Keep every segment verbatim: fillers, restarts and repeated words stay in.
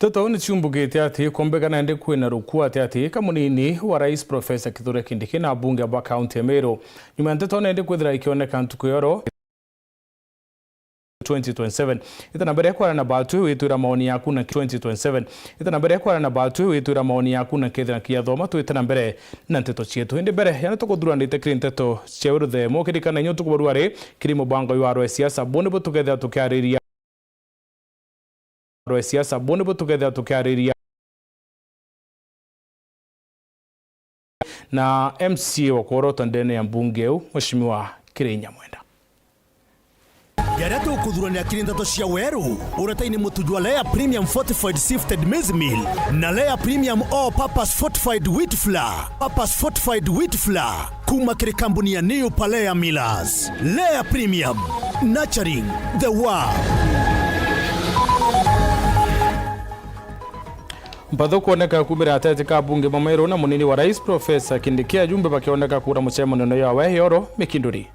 Ndeto ni ciumbugite ati kumbika nandi kwina rukua ati ati kamunini wa rais Professor Kithure Kindiki na abunge ba kaunti ya Meru. Nyuma ya ndeto nandi kwithira ikioneka ntuku ya oro twenty twenty-seven. Ita na mbere kwara na batwi witwira maoni yaku na twenty twenty-seven. Ita na mbere kwara na batwi witwira maoni yaku na kethira kiathoma twite na mbere na nteto cietu. Indi mbere yani tukuthuranite kiri nteto cia ruthemo kirikana inyo tukubarua ri kiri mubango wa rwa siasa buni butukethira tukiariria rwa siasa buni butukethira tukiariria na M C A wa kworota ndene ya mbunge eu Mheshimiwa Kirei Nyamwenda. Jaria tukuthurania kiri nteto cia weru, uretaini mutu jwa Lea Premium Fortified Sifted Maize Meal na Lea Premium All Purpose Fortified Wheat Flour. Purpose Fortified Wheat Flour, kuma kiri kambuni ya New Palea Millers. Lea Premium, nurturing the world. Mpatho kuoneka kumira ateti ka bunge ba Meru na munini wa rais Professor Kindiki, ajumbe bakioneka kura mucemanio yawe yoro Mikinduri.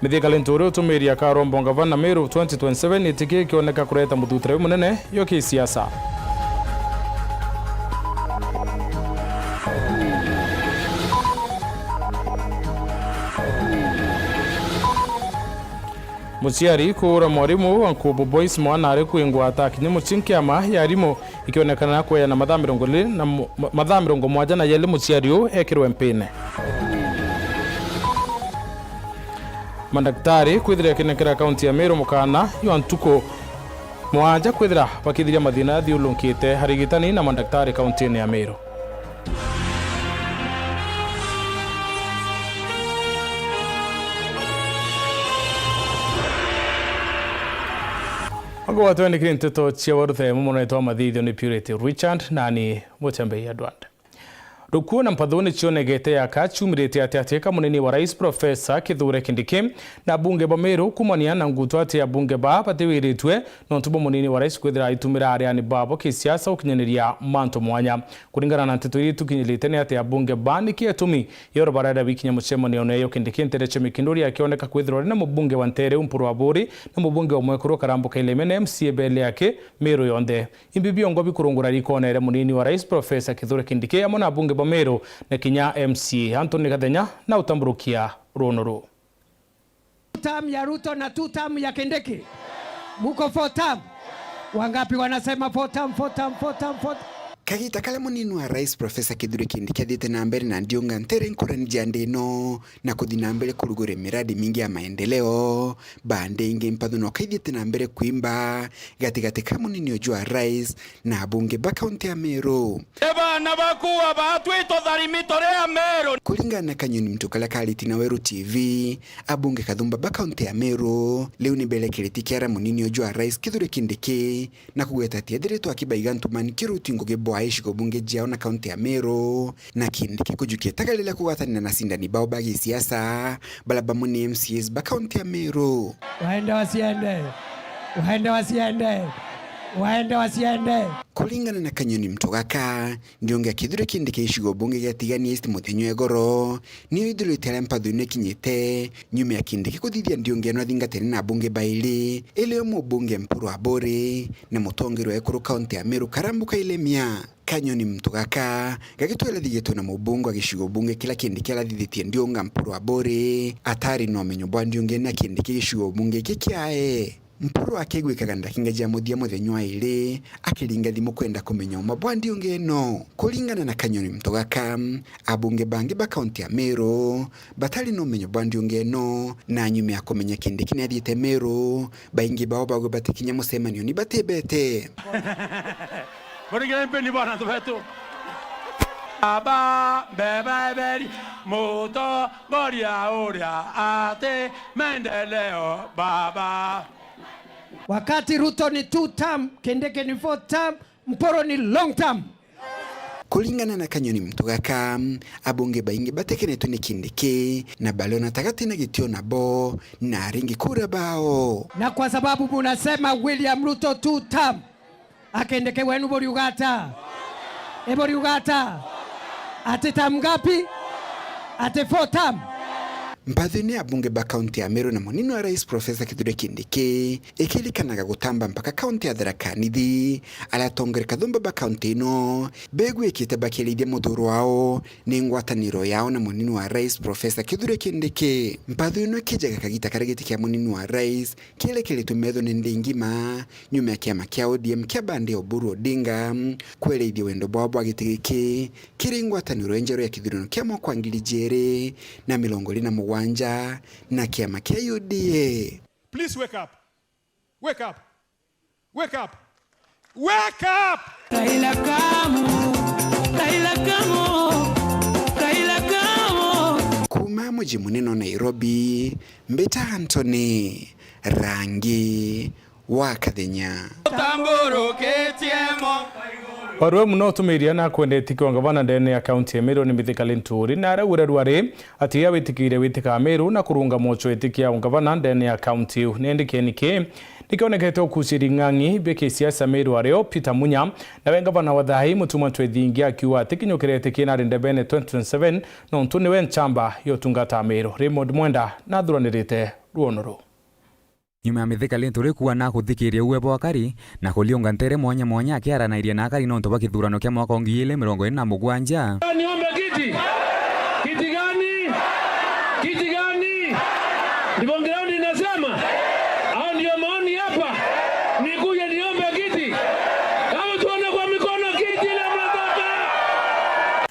Mithika Linturi utumiria akarombo ngavana Meru twenty twenty-seven itiki ikioneka kureta muthutire uyu munene yo kisiasa. Muciari kuura mwarimu wa Nkubu Boys mwana ari kwingwa atakinye mucii nkiama ya arimu ikionekana kweana mathaa mirongo iri na mu-, ma-, mathaa mirongo mugwanja na yeli muciari uu ekirwe mpine. Mandaktari kwithira kinekera kaunti ya Meru mukana jwa ntuku mugwanja kwithira bakithiria mathina athiulunkite arigitani na mandaktari kauntini ya Meru. Agwatwe ni kiri nteto cia waruthe mumo naitwa mathithio ni Purity Richard nani Muchembei Edward. Rukuo na mpathu ni cionegete yaka ciumirite ati ati ka munini wa rais Professor Kithure Kindiki na abunge ba Meru kumania na ngutu ati abunge ba batiwiritwe nontu bwa munini wa rais kwithira aitumira ariani babo kisiasa ukinyaniria mantu mwanya. Kuringana na nteto iria itukinyirite ni ati abunge ba niki etumi yoro barenda bikinya mucemanio neyo Kindiki ntere cia Mikinduri akioneka kwithirwa ari na mubunge wa ntere Umpuru Aburi na mubunge wa mwekuru Karambu Kaileme na M C A bele yake Meru yonthe. Imbi biongo bikurungura rikonere munini wa rais Professor Kithure Kindiki amwe na abunge ba Meru na kinya M C A Anthony Gathenya na utamburukia runo ru. Term ya Ruto na two term ya Kindiki. Muko four term. Wangapi wanasema four term, four term, four term, four term? Kagita karia munini wa rais Professor Kithure Kindiki athiite na mbere na ndiunga ntere nkurani ja ndi ino na kuthi na mbere kurugura miradi mingi ya maendeleo, bande ingi mpathu no kaithiite na mbere kwimba gatigati ka munini uju wa rais na abunge ba kaunti ya Meru. Ebana bakuwa batwito tharimi turi a Meru. Kuringana na kanyoni mtu karia kariti na Weru T V, abunge kathumba ba kaunti ya Meru riu ni berekereti kiara munini uju wa rais Kithure Kindiki na kugweta ati ethiritwe akibaiga ntumani kiruti ngugi bwa icigo bunge jiao na kaunti ya Meru, na Kindiki kujukia itagaria ria kugwatanira na cindani bao ba gisiasa, baria bamwe ni M C As ba kaunti ya Meru. Waende wasiende. Waende wasiende. Waende wasiende. Kuringana na kanyoni mtu gaka, ndiunge Kithure Kindiki gicigo bunge gia Tigania East muthenya wa igoro, nio ithurite aria mpathu ino ikinyite, nyuma ya Kindiki kuthithia ndiunge ino athingatene na abunge bairi, iri o mubunge Mpuru Aburi na mutongeria wa ekuru kaunti ya Meru Karambu Kailemia. Kanyoni mtu gaka gagitwira thigitwe na mubunge wa gicigo bunge kiria Kindiki arathithitie ndiunga Mpuru Aburi atari na umenyo bwa ndiunge na Kindiki gicigo bunge iki kiae. Mpuru akigwikaga ndakinga ja muthia muthenya wa iri akiringa thimu kwenda kumenya uma bwa ndiunge ino. Kuringana na kanyoni mtu gaka, abunge bangi ba kaunti ya Meru batari na umenyo bwa ndiunge ino, na nyuma ya kumenya Kindiki ni athiite Meru, baingi bao bagwe batikinya mucemanio ni batibete. Murigire mpeni bwana antu betu. Baba, mbeba eberi, mutongoria uria ati maendeleo, baba. Wakati Ruto ni two term, Kindiki ni four term, Mpuru ni long term. Kuringana na kanyoni mtu gaka, abunge baingi batikenetwe ni Kindiki, na baliona ta gati na gitio nabo, na aringi kura bao. Na kwa sababu munasema William Ruto two term, a Kindiki wenu buriuga ata? E buriuga ata? Ati term ngapi? Ati four term? Mpatho-ini ya abunge ba kaunti ya Meru na munini wa rais Profesa Kithure Kindiki ikirikanaga gutamba mpaka kaunti ya Tharaka Nithi, aria atongeria kathumba ba kaunti ino begwikite bakirithia muthuro wao ni ngwataniro yao na munini wa rais Profesa Kithure Kindiki. Mpatho ino ikijaga kagita karia giti kia munini wa rais kirekeretwe methone nthi ngima, nyuma ya kiama kia O D M kia bandi ya Oburu Odinga kwerethia wendo bwao bwa giti giki kiri ngwataniro injeru ya kithurano kia mwaka wa ngiri ijiri na mirongo iri na mugwanja na kiama kia U D A. Please wake up. Wake up. Wake up. Wake up. Kaila kamu, kaila kamu, kaila kamu. Kuuma muji munene wa Nairobi, mbita Anthony Rangi wa Kathenya. Utamburukitie mo. Orwe muno utumiria na kwenda itiki wa ngavana ndene ya kaunti ya Meru ni Mithika Linturi, na araugire rwari ati ya witikiire witika Meru na kurunga mocho itiki ya ungavana ndene ya kaunti iu. Ni indi kieni ki nikionekete ukuciri ng'ang'i bia kisiasa Meru ario Peter Munya, nawe ngavana wa thaai Mutuma Twethingia akiuga ati kinyukirete kinari ndebene twenty twenty-seven nontu niwe nchamba ya utungata Meru. Raymond Mwenda nathuranirite ruono ruu. Nyuma ya Mithika Linturi kuua na kuthikiria uwe bwa akari na kuliunga ntere mwanya mwanya akiaranairia na akari nontu bwa kithurano kia mwaka wa ngiri igiri mirongo iri na mugwanja. Niombe kiti? Kiti gani? Kiti gani? Ndivyo ground inasema? Au ndio maoni hapa? Nikuje niombe kiti? Au tuone kwa mikono kiti ile mnataka?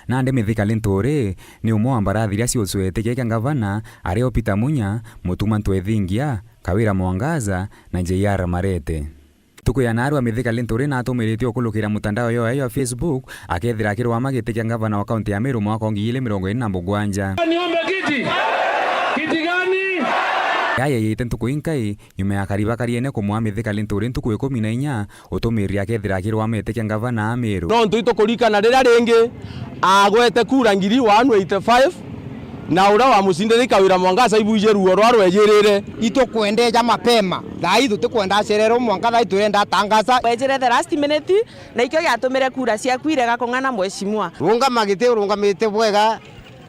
Nandi Mithika Linturi ni umwe wa mbarathi iria ciucwete kia ngavana, ario Peter Munya, Mutuma Twethingia, Kawira Mwangaza na J R Marete. Ntuku ya naarua Mithika Linturi naatumirite ukulukira mutandao yoye ya Facebook, akethira akirwama giti kia ngavana wa kaunti ya Meru mwaka wa ngiri igiri mirongo iri na mugwanja. Niombe kiti? Kiti gani? Yayeyite ntuku inkai, nyuma ya akari ba Kariene kumwaa Mithika Linturi ntuku ikumi na inya, utumiriri akethira akirwama giti kia ngavana a Meru. Nontu itukurikana riria ringi agwete kura ngiri one eighty-five, na uria wamucindire Kawira Mwangaza aibwije ruo rwa rwejirire. Itukwenda eja mapema. Thaa ii tutikwenda acererwe mwanka thaa ii turenda atangaza. Wejire the last minute, na ikio giatumire kura ciaku irega kung'ana, mheshimiwa. Rungama giti urungamite bwega,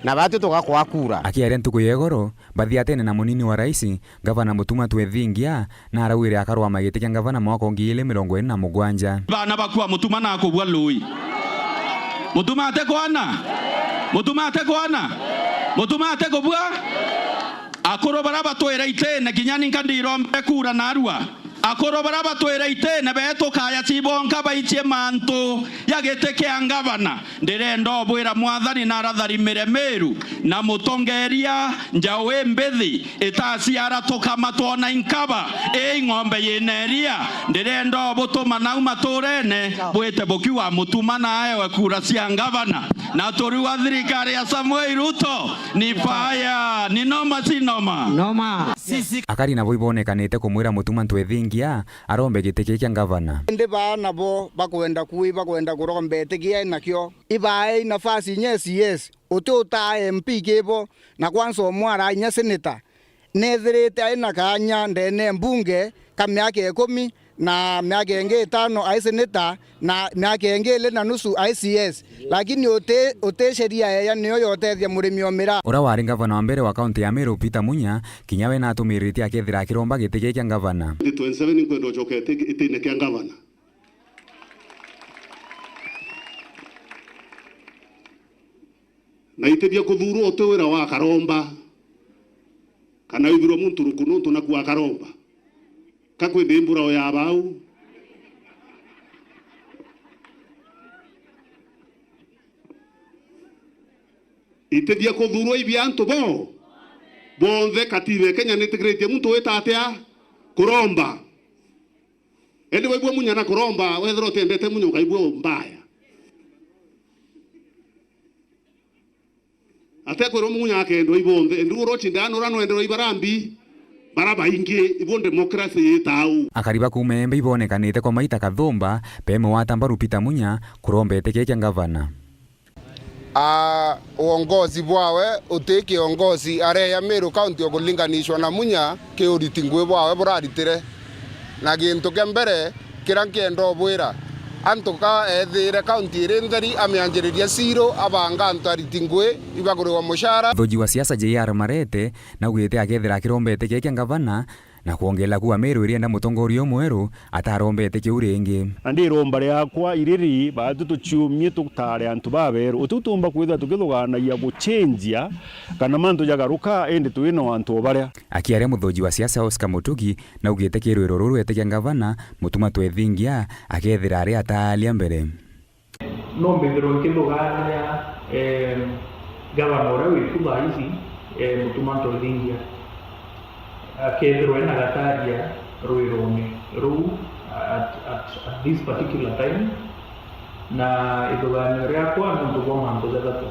na batu tugakwa kura. Akiaria ntuku ya igoro, bathiatene na munini wa rais, Ngavana Mutuma Twethingia, na araugire akarwama giti kia ngavana mwaka wa ngiri igiri mirongo iri na mugwanja. Bana bakua Mutuma na akubua lui. Mutuma atekwana. Mutuma atekwana. Mutuma atekubua. Akuru bara batwire itine, kinya ninka ndirombere kura narua. Akuru bara batwire itine betu kaya cibonka baicie mantu ya giti kia ngavana. Ndirenda ubwira Mwathani naratharimire Meru na mutongeria njaũ imbithi itaciara tukama twona inkaba, ii ng'ombe yina iria. Ndirenda ubutuma nau maturene bwite bukiuga Mutuma na aewe kura cia ngavana. Na turiuga thirikari ya Samuel Ruto ni fire, ni noma si noma. Noma. Akari nabo ibonekanite kumwira Mutuma Twethingia arombe giti kii kia ngavana. Indi baa nabo bakwenda kui, bakwenda kuromba iti kia nakio. Ibaei nafasi inya S C S, uti utaa M P kibo, na kwanza umwe ara inya senator. Nethirite ai na kaanya ndene mbunge ka miaka ikumi, na miaka ingi itano ai senator, na miaka ingi ili na nusu ai C S. Lakini uti, uti sheria eya niyo yotethia murimi o miraa. Uria wari ngavana wa mbere wa kaunti ya Meru, Peter Munya, kinya we natumiritie akethira akiromba giti giki kia ngavana. Twenty twenty-seven nkwenda ucoke iti-, itine kia ngavana. Na itithia kuthuurwa uti wira wa akaromba, kana withirwa muntu ruku nuntu naku akaromba. Ka kwithii mbura o ya bau. Itithia kuthuurwa ibi antu bo bonthe. Katiba ya Kenya nitikiritie muntu wita atia kuromba. Indi waigua Munya na kuromba, wethira utiendete Munya ukaigua mbaya. Atekwirwo Munya akendwa ibonthe, indi ura ucindana ura nwenderwa ibarambi bara baingi, ibo democracy yitau. Akari ba kuuma Embe ibonekanite kwa maita kathumba bemwata mbaru Peter Munya kuromba iti kia ngavana. Aa, uongozi bwawe uti kiongozi areya Meru County ukulinganishwa na Munya ki uriti ngui bwawe buraritire. Na gintu kia mbere kiria nkienda ubwira, Antu ka ethire kaunti iri ntheri, amianjiriria ciro, abanga antu ariti ngui, ibaguriwa mucara. Muthuji wa siasa J R Marete naugite akethira akirombete kii kia ngavana, na kwongerera kuuga Meru irienda mutongoria umweru atarombete kiu ringi. Na ndi iromba riakwa iriri, baatu tuciumie tutare antu baberu. Utiu tuumba kwithira tukithuganagia gucenjia kana mantu jagaruka, indi twina o antu o baria. Akiaria, muthuji wa siasa Oscar Mutugi naugite kirwiro ruru etikia ngavana Mutuma Twethingia akethira ari ataaria mbere. No mbithirwe nkithugaania, eh, gavana uria wiku thaa ici, eh, Mutuma Twethingia, akethirwa ena gataria rwirone ruu at, at, at this particular time, na ithugaanio riakwa nontu bwa mantu jathatu.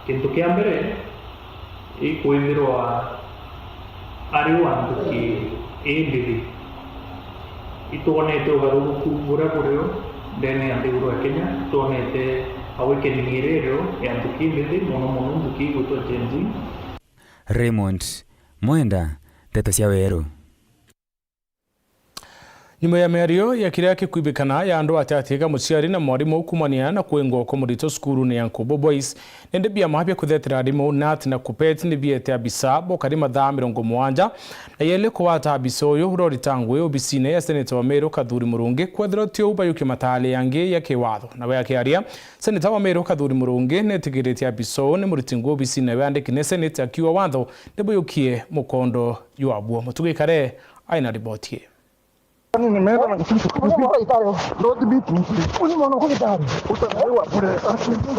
Kintu kia mbere, ikwithirwa ari wa nthuki ii ndithi. Itwonete ugaruruku buria burio ndene ya nthiguru ya Kenya, itwonete awakening iria irio ya nthuki ii ndithi, mono mono nthuki igwitwa Gen Z. Raymond Mwenda, Nteto cia Weru. Nyuma ya miario ya kiria kikwibikana ya andu atati ga muciari na mwarimu kumania na kwingwa kwa murito cukurune ya Nkubu Boys, nindi biama bia kuthetera arimu, nat na KUPPET, ni biete abisa bokari mathaa mirongo mugwanja na yeli kugwata abisa uyu uria uritangwi obisine ya seneta wa Meru Kathuri Murungi, kwethirwa ti uu bayukia mataari yangi ya kiwatho. Nawe akiaria, seneta wa Meru Kathuri Murungi netigiritie abisa uu ni muriti ngui obisine we andiki ni seneti akiuga watho ni buyukie mukondo jwabuo. Mutugi Kare aina riboti ii. Nimeenda na kitu. Unaona kwa gitari? Don't beat me, please. Unaona kwa gitari? Utaniua bure.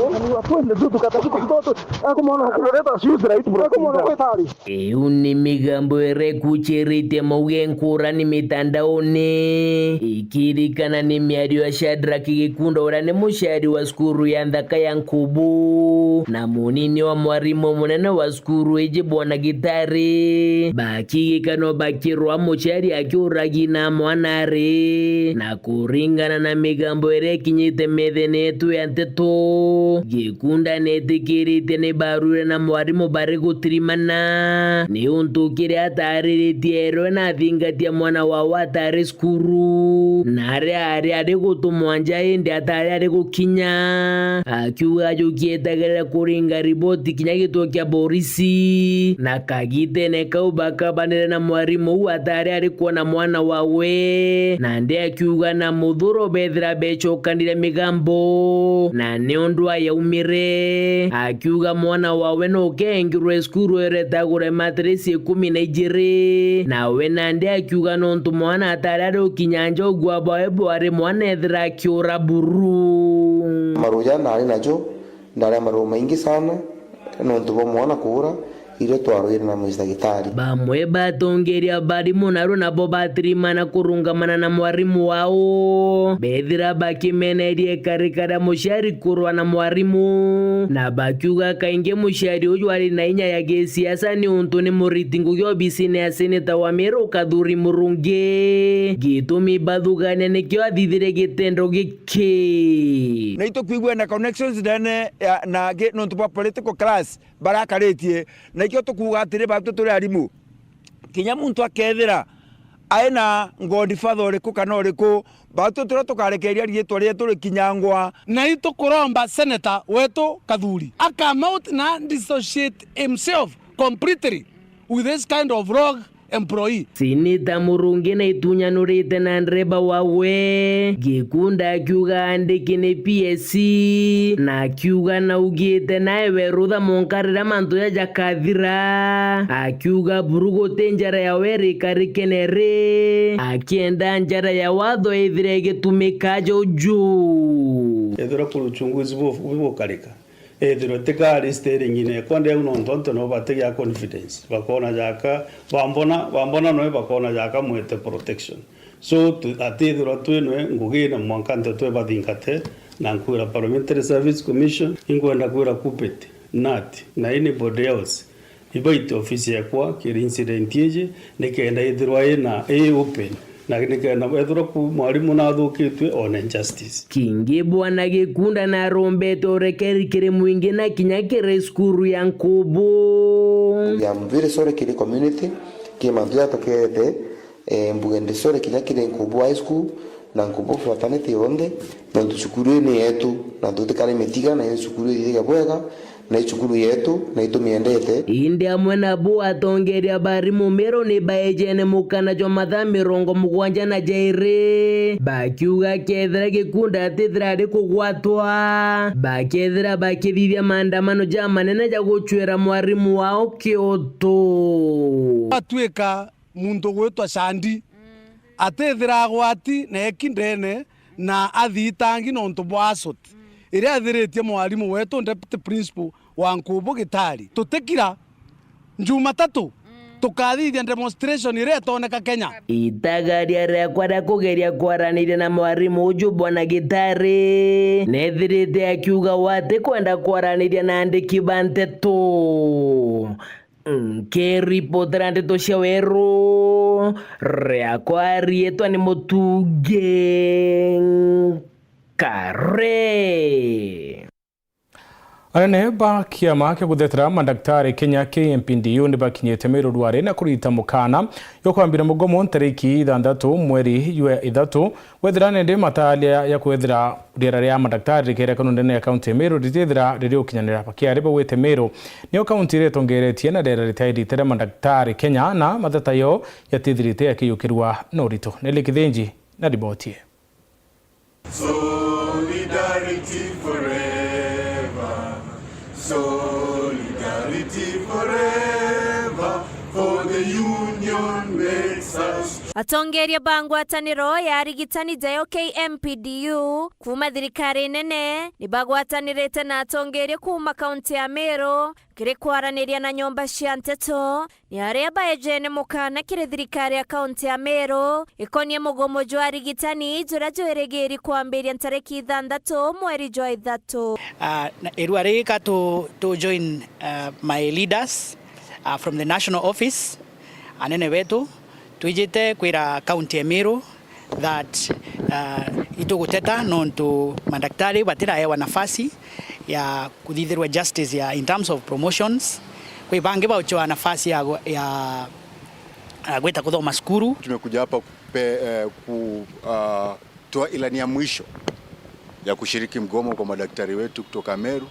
Utaniua, twende tu tukatafuta mtoto. Hakumwona, let us use right, bro. Hakumwona kwa gitari. Iu ni migambo iria ikuchiritie mauge nkurani mitandaone, ikirikana ni miario ya Shadrack Gikunda, uria ni muciari wa cukuru ya nthaka ya Nkubu, na munini wa mwarimu munene wa cukuru iji bwana Gitari, bakigikano bakirwa muciari akiuragi na mwana ari. Na kuringana na migambo iria ikinyite methene yetu ya nteto, Gikunda netikiritie ni barure na mwarimu bari gutirimana, niuntu kiria atariritie erwe na athingatia mwana wawe atari cukuru, na aria ari ari gutumwa nja indi atari ari gukinya. Akiuga ajukietagerera kuringa riboti kinya gituo kia borisi, na kagitene kau bakabanire na mwarimu uu atari ari kwona mwana wawe, na ndi akiuga na muthuro bethira becokanire migambo, na niundu ayaumire, akiuga mwana wawe nukengirwe cukuru iretagure matresi ikumi na ijiri, nawe nandi akiuga nontu mwana atari ari ukinya nja ugua bwawe bwari mwana ethira akiura buru. Maruja nari najo, ndari na maruo maingi sana nontu bwa mwana kuura irio twarwire na mwicitagitari. Bamwe batongeria barimu narua nabo batirimana kurungamana na mwarimu wao, bethira bakimeneria ikarika ria muciari kurwa na mwarimu, na bakiuga kaingi muciari uju ari na inya ya gisiasa niuntu ni muriti ngugi obisine ya seneta wa Meru Kathuri Murungi. Gitumi bathugania nikio athithire gitendo giki. Na itukwigua na connections ndene ya, na ngi nontu bwa political class barakaritie. Na ikio tukuuga atiri, batu turi arimu, kinya muntu akethira ai na godfather uriku kana uriku, batu turia tukarekeria riitwa rietu rikinyangwa. Na itukuromba seneta wetu Kathuri a come out na dissociate himself completely with this kind of rogue employee. Seneta Murungi na itunyanurite na ndereba wawe, Gikunda akiuga andiki ni P S C, na akiuga naugite naewe rutha monka riria mantu jaja jakathira. Akiuga buru guti njara yawe irikarikene ri, akienda njara ya watho ithire igitumika juju. Ethira kuri uchunguzi bu-, bugukarika, ethirwe ti kari steering-ine ekwa ndeu, nontu antu nabo batigia confidence, bakona jaka, bambona, bambona noe bakona jaka mwete protection. So, tu-, atithirwa twinwe ngugine mwanka nteto ibathingate, na nkwira Parliamentary Service Commission, inkwenda kwira KUPPET, nat, na anybody else, ibaite ofisi ekwa kiri incident iji, nikenda ithirwa ina, i open, na nikenda ethirwa ku mwarimu nathukitue one justice. Kingi bwana Gikunda narombete urekeri kiri mwingi na kinya kiri cukuru ya Nkubu. I'm very sorry kiri community, kiri mantu jatokete, eh, mbuge ndi sorry kinya kiri Nkubu High School, Na nkububuatania yonthe, nontu cukuru ii ni yetu, na tutikari mitiga, na i cukuru ithithage bwega, na i cukuru yetu, na itumiendete. Indi amwe nabu atongeria ba arimu Meru ni baejene mukana jwa mathaa mirongo mugwanja na jairi, bakiuga kethira Gikunda atithira ari kugwatwa, bakethira bakithithia maandamano jamanene ja gucwira mwarimu wao Kioto. Atuika muntu gwitwa Shandi, atithira agwati na eki ndene na athitangi nontu bwa assault iria ethiritie mwarimu wetu deputy principal wa Nkubu Gitari. Tutikira, Jumatatu tukathithia demonstration iria itoneka Kenya. Itagaria riakwa ria kugeria kwaraniria na mwarimu uju bwana Gitari, nethirite akiuga we atikwenda kwaraniria na andiki ba nteto. Nkiripotera ndeto cia weru, riakwa riitwa ni Mutungi Nkare. Anene ba kiama kia guthetera mandaktari Kenya, K M P D U, ni bakinyite Meru rwari na kurita mukana jwa kwambira mugomo ntariki ithanthatu mweri jwa ithatu, kwethira nindi matalia ya kwethira riera ria mandaktari rikerekana ndene ya kaunti ya Meru ritithira riri ukinyanira. Bakiari baugite Meru niyo kaunti iria itongeretie na riera ritairite ria mandaktari Kenya, na mathata yo yatithirite yakiyukirwa na urito. Nelly Kithinji na riboti ii. Solidarity forever. Solidarity forever. For the union makes us. Atongeria ba ngwataniro ya arigitani jayo K M P D U kuuma thirikari nene ni bagwatanirite na atongeria kuuma kaunti ya Meru kiri kwaraniria na nyomba cia nteto ni aria baejene mukana kiri thirikari ya kaunti ya Meru ikonie mugomo jwa arigitani juria jwirigiri kwambiria ntariki ithanthatu mweri jwa ithatu. Ah, na irua rika tu, tu join, ah, my leaders, ah, from the national office, anene betu, twijite kwira county ya Meru that, ah, ituguteta nontu madaktari batiraewa nafasi ya kuthithirwa justice ya, in terms of promotions. Kwi bangi bauchwa nafasi ya, ya, ya gwita kuthoma cukuru. Tumekuja hapa kupe-, eh, ku-, ah, toa ilani ya mwisho ya kushiriki mgomo kwa madaktari wetu kutoka Meru.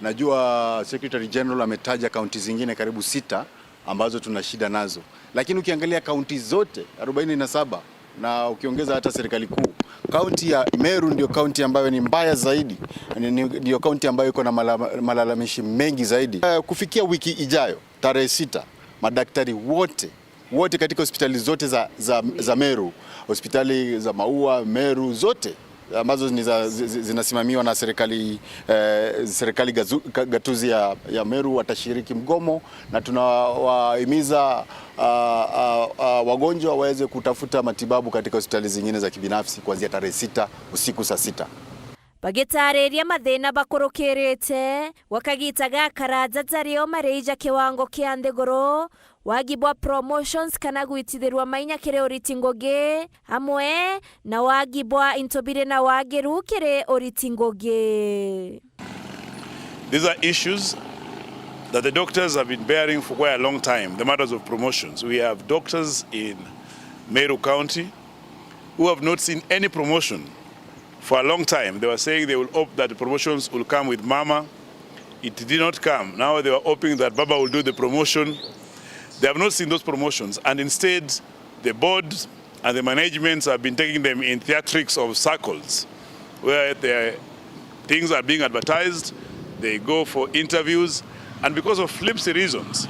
Najua Secretary General ametaja kaunti zingine karibu sita ambazo tuna shida nazo, lakini ukiangalia kaunti zote arobaini na saba na ukiongeza hata serikali kuu, kaunti ya Meru ndio kaunti ambayo ni mbaya zaidi, ni, ni, ndio kaunti ambayo iko na mala-, malalamishi mengi zaidi. Eh, kufikia wiki ijayo, tarehe sita, madaktari wote, wote katika hospitali zote za, za, za Meru, hospitali za Maua, Meru, zote ambazo ni za, zi-, zi-, zinasimamiwa na serikali, eh, serikali gazu-, ga-, gatuzi ya, ya Meru watashiriki mgomo, na tunawahimiza, ah, ah, ah, wagonjwa waweze kutafuta matibabu katika hospitali zingine za kibinafsi kuanzia tarehe sita usiku saa sita. Bagitariria mathina bakurukirite gwa kagita gakaraja jario marei ja kiwango kia nthiguru, wagi bwa promotions kana gwitithirwa mainya kiri uriti ngugi, amwe na wagi bwa into biri na wagiru kiri uriti ngugi. These are issues that the doctors have been bearing for quite a long time, the matters of promotions. We have doctors in Meru County who have not seen any promotion for a long time. They were saying they will hope that promotions will come with mama. It did not come. Now they were hoping that baba will do the promotion. They have not seen those promotions, and instead, the board and the managements have been taking them in theatrics of circles where the things are being advertised, they go for interviews, and because of flimsy reasons,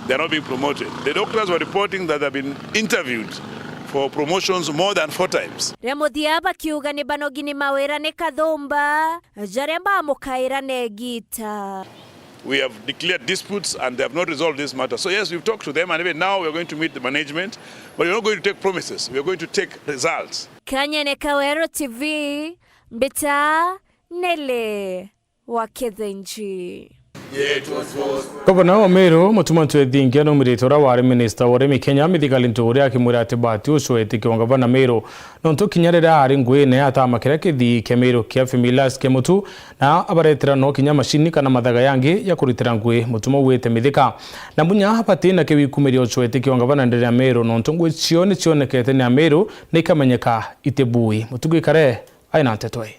they are not being promoted. The doctors were reporting that they've been interviewed for promotions more than four times. Ria muthia bakiuga ni banogi ni mawira ni kathumba, jaria bamukaira na igita. We have declared disputes and they have not resolved this matter. So yes, we've talked to them and even now we are going to meet the management, but we are not going to take promises. We are going to take results. Kanyene Kaweru T V, mbita Nelly wa Kithinji. Gavana wa Meru, Mutuma M'Ethingia, naumirite uria wari minista wa urimi Kenya, Mithika Linturi, akimwira ati Mbati ucio etikio ngavana Meru, nontu kinya riria ari nguine atamakiria kithii kia Meru kia Fimilas kia mutu, na abaretera no kinya macini kana mathaga yangi ya kuritira ngui. Mutuma auite Mithika na Munya bati na kiu ikumiria ucio etikio ngavana ndene ya Meru, nontu ngui cio ni cionekete ni Ameru na ikamenyeka iti bui. Mutugi Kare aina nteto ii.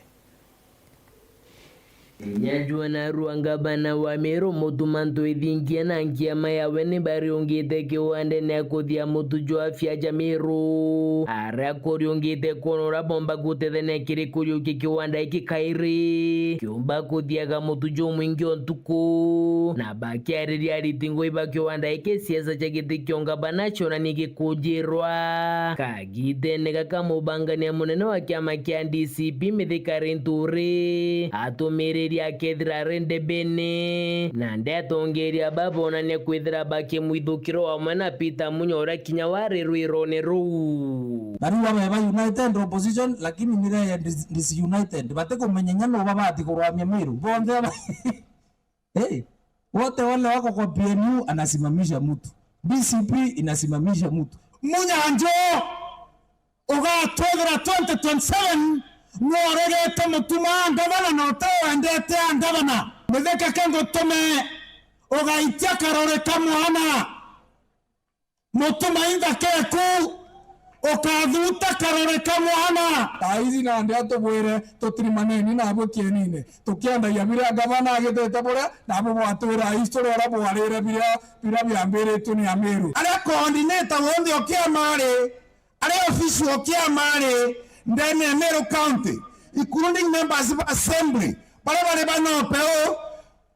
Kinya jua narua ngavana wa Meru, Mutuma M'Ethingia na nkiama yawe ni bariungite kiwandene ya kuthia mutu jwa afya ja Meru, aria kuriungite kwona uria bomba gutethania kiri kuriukia kiwanda giki kairi kiumba kuthiaga mutu jumwingi o ntuku. Na bakiariria ariti ngui ba kiwanda giki, siasa cia giti kia ungavana cionani gikujirwa. Kagitene gaka, mubangania munene wa kiama kia D C P Mithika Linturi atumiririe akethira ari ndebene, na ndetongeria babonania kwithira bakimwithukira o amwe na Peter Munya uria kinya wari rwirone ruu. Bariu abe ba united opposition, lakini miraya dis-, disunited. Batikumenya inya no babati kurwamia Meru. Bonthe aba Hey, wote wale wako kwa P N U anasimamisha mtu. D C P inasimamisha mtu. Munya njoo, ugatwethira twenty twenty-seven, nworegete Mutuma ngavana na utewendete a ngavana. Mithika ke ngutume, ugaitia karore ka mwana. Mutuma inthaka eku, ukathuta karore ka mwana. Thaa ici nandi atubwire tutirimaneni nabwe kienine, tukiendagia biria ngavana agitite buria, nabwe bwatwira history uria bwarire biria, biria biambiritue ni Ameru. Aria coordinator wonthe o kiama ari, aria official o kiama ari, ndene ya Meru County, including members of assembly, baria bari banyope uu,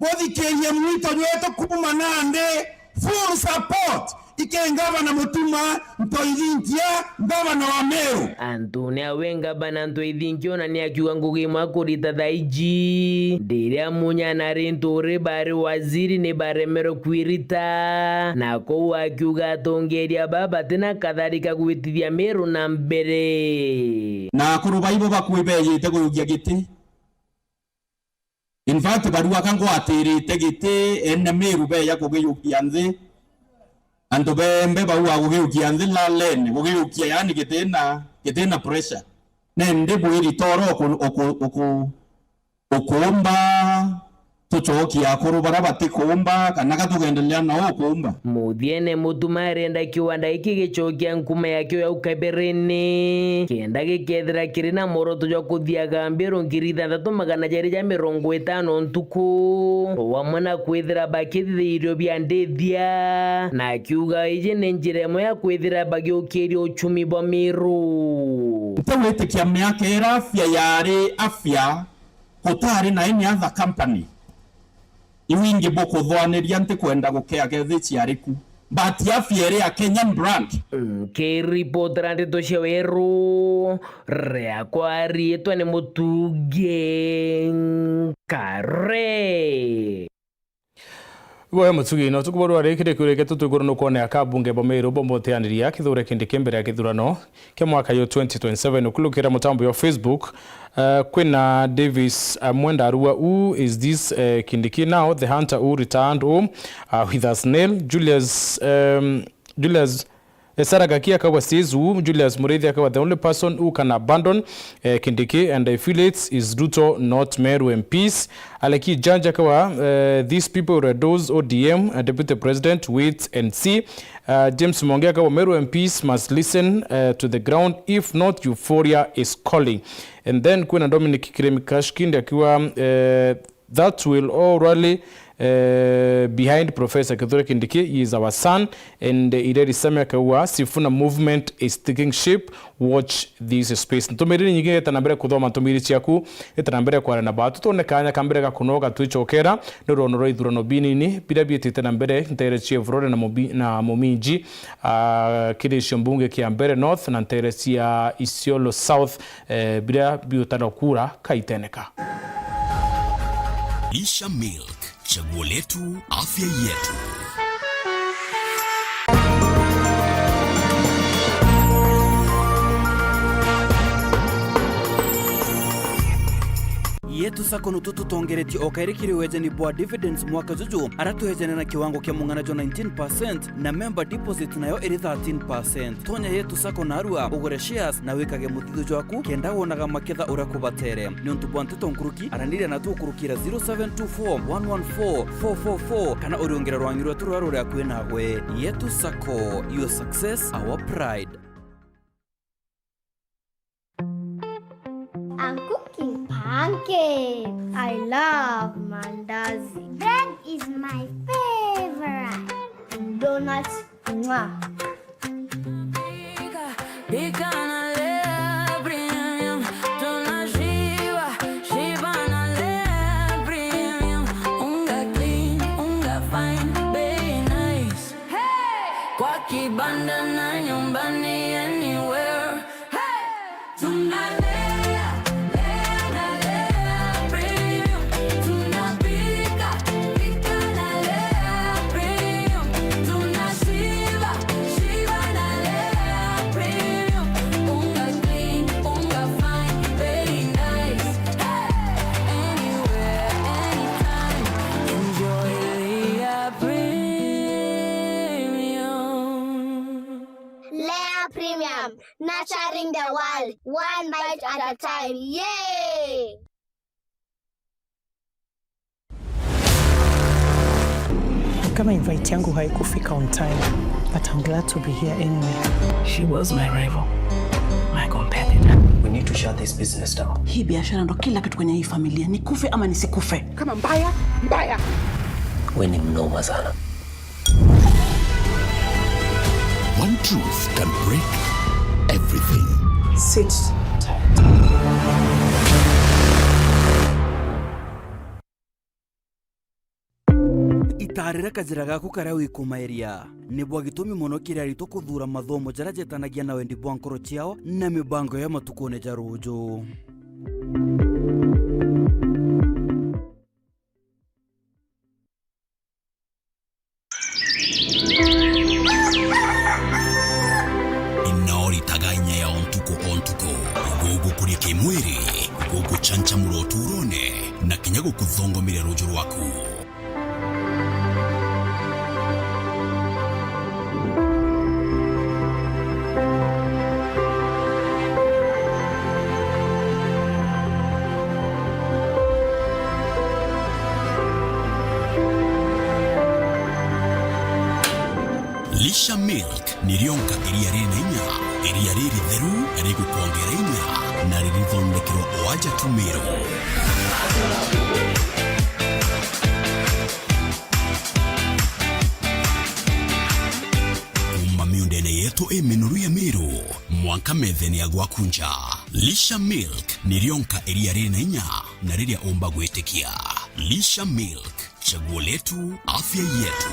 buthikirie mwito jwetu kuuma nandi, full support iki ngavana Mutuma M'Ethingia, ngavana wa Meru. Antune awe ngavana M'Ethingia ona ni akiuga ngugi imwe akurita thaa iji. Riria Munya na Linturi bari waziri ni baremerwe kwirita, na kou akiuga atongeria baba batina katharika gwitithia Meru na mbere. Na akuru baibo bakui beyite kuyukia giti. In fact, barua ka ngwatirite giti, ene Meru beya kugiyukia nthi. Antu bembe bauga kugiyukia nthi lalene, kugiyukia, yani gitina, gitina pressure. Nende bwiri toro uku-, uku-, uku-, ukuumba, tucokie akuru baria batikuumba, kana ka tugendelea nao ukuumba. Muthiene Mutuma arenda kiwanda giki gicokia nkuma yakio ya ukabirene, kenda gikethira kiri na mworoto jwa kuthiaga Mberu ngiri ithanthatu magana jairi ja mirongo itano ntuku, o amwe na kwithira bakithithia irio bia ndithia, na akiuga iji ni njira imwe ya kwithira bagiukiria uchumi bwa Meru. Ntigwitikia miaka iria afya yari afya, gutari na any other company. Iu ingi bukuthwaniria ntikwenda gukea kethi ciariku. But afya iri a Kenyan brand. Nkiripotera ndeto cia weru, riakwa riitwa ni Mutugi Nkare. Iboya Mutugi, no tukuborwa riki rikureketu twiguru nukwonea ka bunge bwa Meru bomboteaniria Kithure Kindiki mbere ya kithurano kia mwaka yo twenty twenty-seven. Ukulukira mutambo yo Facebook, uh, kwina Davis, uh, Mwenda Arua, who is this, uh, Kindiki now, the hunter who returned home, uh, with a snail? Julius, um, Julius Esara Gaki akawa says who, Julius Muriithi akawa the only person who can abandon, eh, Kindiki, and I feel it is Ruto, not Meru M Ps. Aleki Janja akawa, eh, these people will endorse O D M, uh, deputy president, wait and see. Uh, James Monge akawa Meru M Ps must listen, uh, to the ground, if not euphoria is calling. And then kwina Dominic Kiremi Kashkindi akiwa, eh, that will all rally, eh, behind Professor Kithure Kindiki. He is our son. And, eh, Ireri Sami akaua, Sifuna movement is taking shape. Watch this space. Ntumiri nyingi eta na mbere kuthoma ntumiri ciaku, eta na mbere kwaria na batu. Twone kanya ka mbere ga kunoga twicokera, ni ruono rwa ithurano binini, biria biitite na mbere, ntere cia Evurore na Mubi-, na Muminji, ah, kiri cio mbunge kia Mbeere North na ntere cia Isiolo South, eh, biria biutana kura kaiteneka. Lisha Milk, chaguo letu, afya yetu. Yetu Sacco nutu tutongeretie o kairi kiri wejani bwa dividends mwaka juju, ara twejane na kiwango kia mung'ana jwa nineteen percent, na member deposit nayo iri thirteen percent. Tonya Yetu Sacco narua, ugure shares na wikage muthithu jwaku, kenda wonaga maketha uria kubatere. Niuntu bwa nteto nkuruki, araniria natu ukurukira zero seven two four one one four four four four, kana uriungire rwangi rwetu ruria ruri akui nawe. Yetu Sacco, your success, our pride. I'm cooking pancakes. I love mandazi. Bread is my favorite. Donuts, mwah. Pika na lea premium, tunashiba, shiba na lea premium. Unga clean, unga fine, bei nice. Hey! Kwa kibanda na nyumbani, anywhere. Hey! Tunalea, lea na lea premium. Tunapika, pika na lea premium. Tunashiba, shiba na lea premium. Unga clean, unga fine, very nice. Hey! Anywhere, anytime. Enjoy Lea Premium. Lea Premium, nurturing the world, one bite at a time. Yay! Kama invite yangu haikufika on time, but I'm glad to be here anyway. She was my rival, my competitor. We need to shut this business down. Hii biashara ndo kila kitu kwenye hii familia, nikufe ama nisikufe. Kama mbaya, mbaya. We ni mnoma sana. One truth can break everything. Sit tight. Itaarire kajira gaku karia wikumairia. Ni bwa gitumi mono kiri aritwa kuthuura mathomo jaria jetanagia na wendi bwa nkoro ciao na mibango ya matukune ja ruuju. Ino ritaga inya ya o ntuku o ntuku, gugukuria kimwiri, guguchanchamura uturone, na kinya gukuthongomeria ruuju rwaku. Lisha Milk. Ni rionka iria riri na inya, iria riritheru, rigukwongera inya, na ririthondekerwa o aja tumiro. Kuuma miundene yetu iminuru ya Miru, mwanka methene ya gwaku nja. Lisha Milk ni rionka iria riri na inya, na riria umba gwitikia. Lisha Milk, chaguo letu, afya yetu.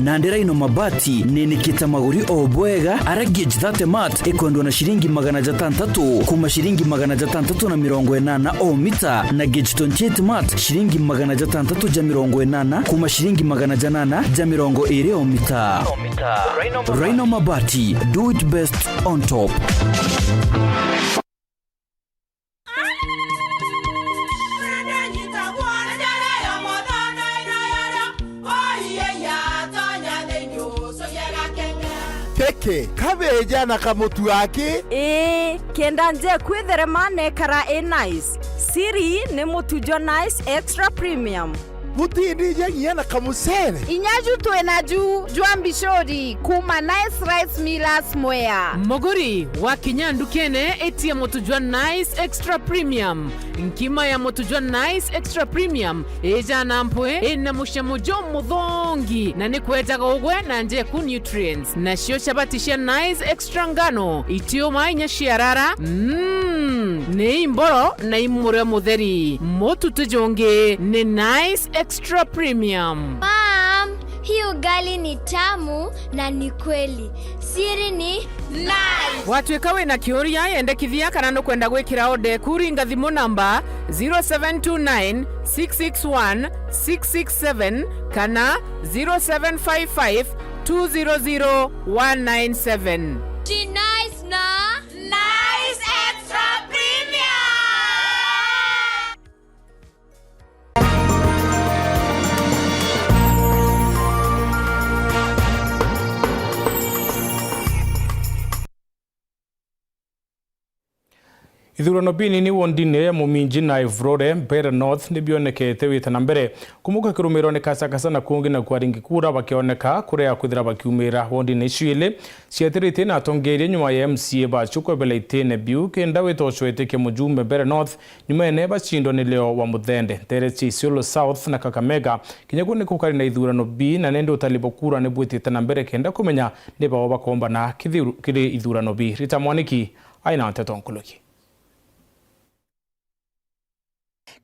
Nandi Rhino Mabati ninikite maguri o bwega, ara gauge thirty mat ikwendwa na ciringi magana jatantatu kuma ciringi magana jatantatu na mirongo inana o mita, na gauge twenty-eight mat ciringi magana jatantatu ja mirongo inana kuma ciringi magana janana ja mirongo iri o mita. Rhino Mabati, do it best on top. Keke, kabeja na kamutu aki. Ii, kenda nje kwitherema nekara i nice. Siri ni mutu jwa Nice Extra Premium. Butindija nginya na kamucere. Inya ju twi naju jwa mbicuri kuma Nice Rice Millers Mwea. Muguri, wakinya ndukene, itia mutu jwa Nice Extra Premium. Nkima ya mutu jwa Nice Extra Premium ijana mpwi, ina mucamo jumuthongi, na ni kwejaga ugwe na njeku nutrients. Nacio chabati cia Nice Extra Ngano itiuma inya ciarara. Mm, ni imboro na imurio mutheri. Mutu ti jungi ni Nice Extra Premium. Mom, hii ugali ni tamu na ni kweli. Siri ni Nice. Watuika wina kiuria, yendekithia kana nukwenda gwikira order eku, ringa thimu namba zero seven two nine, six six one, six six seven kana zero seven five five, two zero zero, one nine seven. Ti Nice Ithurano binini wondini ya Muminji na Ivurore, Mbeere North, nibionekete wita na mbere kumuka kirumirwa ni Kasakasa na kungi na kwaringi kura bakioneka kurea kwithira bakiumira wondini icio ili ciatirite na atongeria nyuma ya M C A bacio kwebela itine biu kenda witocwete kia mujumbe Mbeere North nyumene bacindwa ni Leo wa Muthende. Ntere cia Isiolo South na Kakamega kinya ku ni kukari na ithurano bi na nindi utali bwa kura ni bwitite na mbere kenda kumenya ni bao bakombana kithiru-, kiri ithurano bi. Rita Mwaniki aina nteto nkuluki.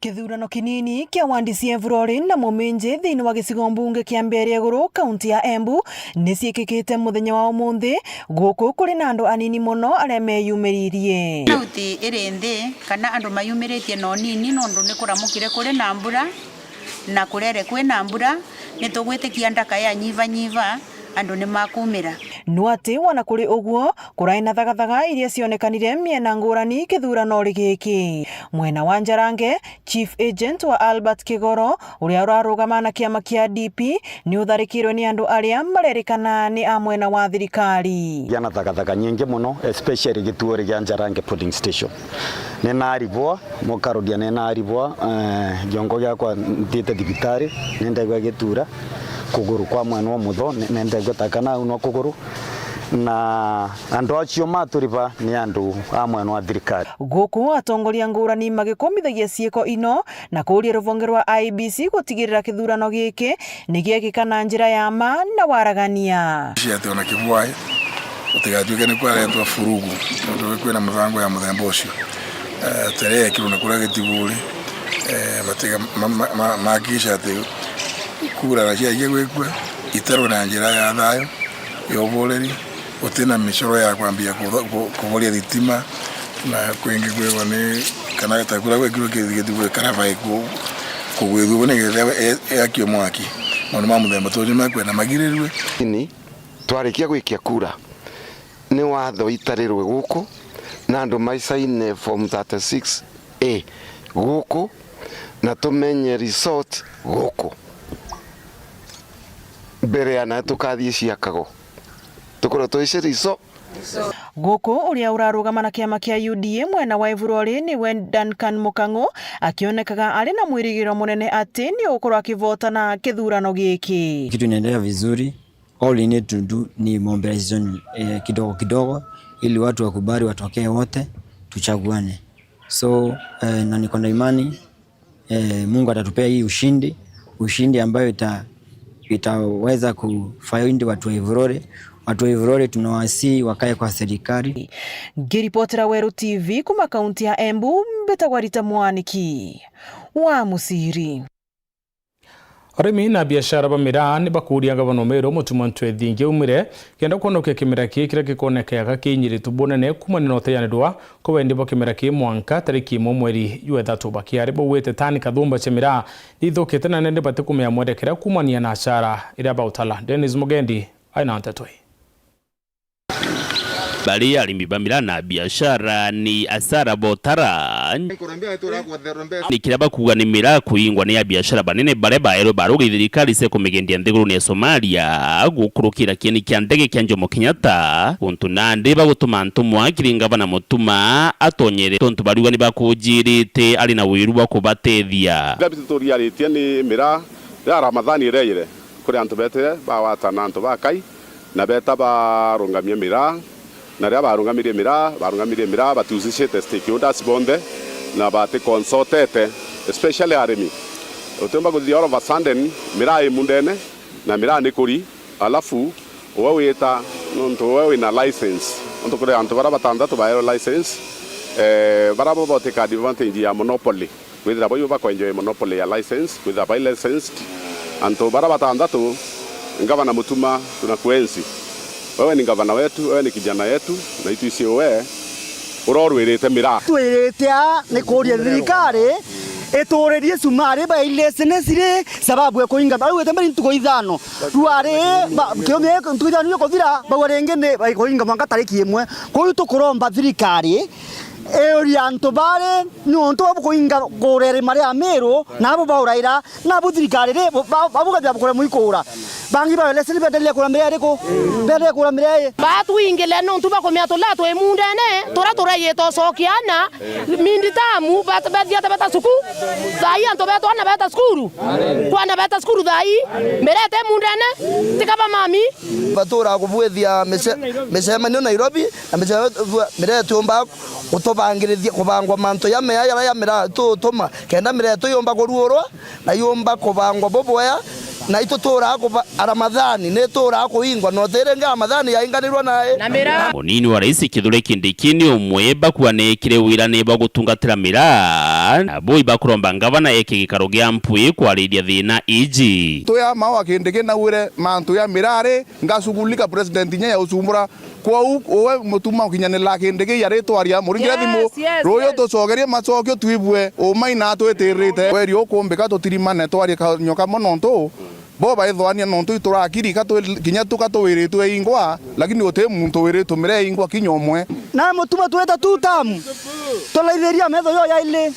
Kithurano kinini kia wandi cia Ivurori na Muminji thiini wa gicigo mbunge kia Mbeere Iguru, kaunti ya Embu, ni ciikikite muthenya wa umunthi, guku kuri na andu anini mono aria meyumiririe. Sauti iri nthi kana andu mayumiritie na unini nondu ni kuramukire kuri na mbura na kurere kwina mbura, ni tugwitikia ndaka ya nyiva nyiva, andu ni makumira. No ati wana kuri uguo, kurai na thagathaga iria cionekanire miena ngurani kithurano giki. Mwena wa Njarange, Chief Agent wa Albert Kigoro, uria urarugama na kiama kia D P, ni utharikirwe ni andu aria marerikana ni a mwena wa thirikari. Giana thagathaga nyingi mono, especially gituori gia Njarange polling station. Ni naribwa, mukaruria ni naribwa, eh, giongo giakwa ntite thibitari, ni ndaigua gitura kuguru kwa mwena umutho, ni, ni ndaigua ta kana au no kuguru. Na andu acio maturiba ni andu a mwena wa thirikari. Guku atongoria ngurani magikumithagia ciiko ino na kuuria ruvonge rwa I E B C gutigirira kithurano giki ni giekika na njira ya ma na waragania. Cia ati ona kibwai gutigatuike ni kwaretwa furugu, tondu kwina mibango ya muthemba ucio. Eh, tere yekirwe na kuria gitiburi, eh, batiga ma-, ma-, ma-, mahakikisha ati kura na ciagia gwikua, iterwe na njira ya thayu, ya ubureri, gutina micoro ya kwambia kutho-, ku-, kuboria thitima, na kwingi kwigwa ni kana ta kuria gwekirwe ki-, gitiburi kana bai ku-, kugwithua nigetha e-, e-, yakio mwaki. Maundu ma muthemba ta ucio mekwenda magirirue. Ini twarikia gwikia kura, ni watho itarirwe guku, na andu maisaine form thirty-six A guku, na tumenye result guku. Mbere ya nae tukathii ciakago, tukorwe twici result. Guku uria urarugama na kiama kia U D A mwena wa Ivurori niwe Duncan Mukang'u, akionekaga ari na mwirigiro munene ati ni ugukorwa akivotana kithurano giki. Kitu inaendelea vizuri. All you need to do ni mobilization, eh, kidogo kidogo, ili watu wakubali, watokee wote, tuchaguane. So, eh, na niko na imani, eh, Mungu atatupea hii ushindi, ushindi ambayo ita-, itaweza kufaidi watu wa Ivurore. Watu wa Ivurore tunawasihi wakae kwa serikali. Ngiripotera Weru T V kuma kaunti ya Embu, mbitagwa Rita Mwaniki wa Musiri. Arimi na biashara ba miraa ni bakuuria ngavana Meru Mutuma Ntwethingia umire kenda kwonokia kimera kii kiria gikonekeaga kinyiritwe bunene kuumania na uteyanirwa kwa wendi bwa kimera kii mwanka tariki imwe mweri jwa ithatu. Bakiari bauite tani kathumba cia miraa ni ithukite na nende batikumenya mwerekera kuumania na achara iria bautala. Dennis Mugendi aina nteto ii. Bari arimi ba miraa na biashara ni asara botara. Ni kiria bakuuga ni miraa kuingwa ni abiashara banene baria baerwe baruga i thirikari cia kumigendia nthiguruni ya Somalia gukurukira kieni kia ndege kia Jomo Kenyatta, guntu nandi bagutuma ntumwa kiri ngavana Mutuma atonyere tontu bariuga ni bakujirite ari na wiru bwa kubatethia. Biria bituturiaritie ni miraa ya Ramadhani iria ijire. Kuri antu betire bagwatana antu bakai, na beta barungamia miraa, na riria barungamirie miraa, barungamirie miraa batiusicite stakeholders bonthe, na bati consultete, especially arimi. Utiumba kuthithia all of a sudden miraa i mundene, na miraa ni kuri, alafu we wita, nontu we wina license. Nontu kuri antu baria batanthatu baerwe license, eh, baria bo botika advantage ya monopoly. Kwithira baiu bakwenjoy monopoly ya license, kwithira bai licensed. Antu bara batanthatu, Ngavana Mutuma, tunakuenzi. Wewe ni ngavana wetu, wewe ni kijana yetu, na itwisi we urorwirite miraa. Twirite a ni kuria thirikari ituririe cumari bai license ri sababu ya kuinga. Bau wete mbere ntuku ithano. Rwari, ba, kiumia ntuku ithano ikuthira, bau ringi ni baikuinga mwanka tariki imwe. Kuu tukuromba thirikari iuria antu bari, niuntu babu kuinga kureri mari a Miru, nabo bauraira, nabu thirikari ri, ba-, babu gathira bukure muikura. Bangi ba lesson bendelee kura miraa iriku? Bendelee kura miraa ii? Batwingile nontu bakumia tula twi mundene, tura turaiite ucokia na minditamu, bat-, bathiate beta cukuru. Thaai antu betu ana beta cukuru. Kwana beta cukuru thaai, miraa iti mundene, tika ba mami. Baturaa kubwithia mice-, micemanio Nairobi, na micemanio miraa itiumba gutubangirithia kubangwa mantu jamea jaria ja miraa tutuma, kenda miraa yetu yumba kuruurwa, na yumba kubangwa bubwea, na ituturaa kuba-, Aramathani nituraa kuingwa, na utiringi Aramathani yainganirwa nae. Na miraa. Munini wa Rais Kithure Kindiki ni umwe bakuanekire wira ni bwa gutungatira miraa, na bo ibakuromba ngavana eke gikaro gia mpwi kwariria thina iji. Tuya mawa Kindiki naugire mantu ya miraa ri, ngacugulika president inya ya ucumbura. Kwou, uwe Mutuma ukinyanira Kindiki ya ritwa ria muringire thimu. Yes, yes, ruyu yes. Tucokerie macokio twibue uma ina twitirite. Kweri ukumbika tutirimane twarie kanyua kamwe nontu bo baithwania nontu iturakiri ka twi-, kinya tuka tuwiritwe ingwa, lakini uti muntu wiritwe miraa ingwa kinya umwe. Na Mutuma twita two term, tulaithiria metho yo yaili,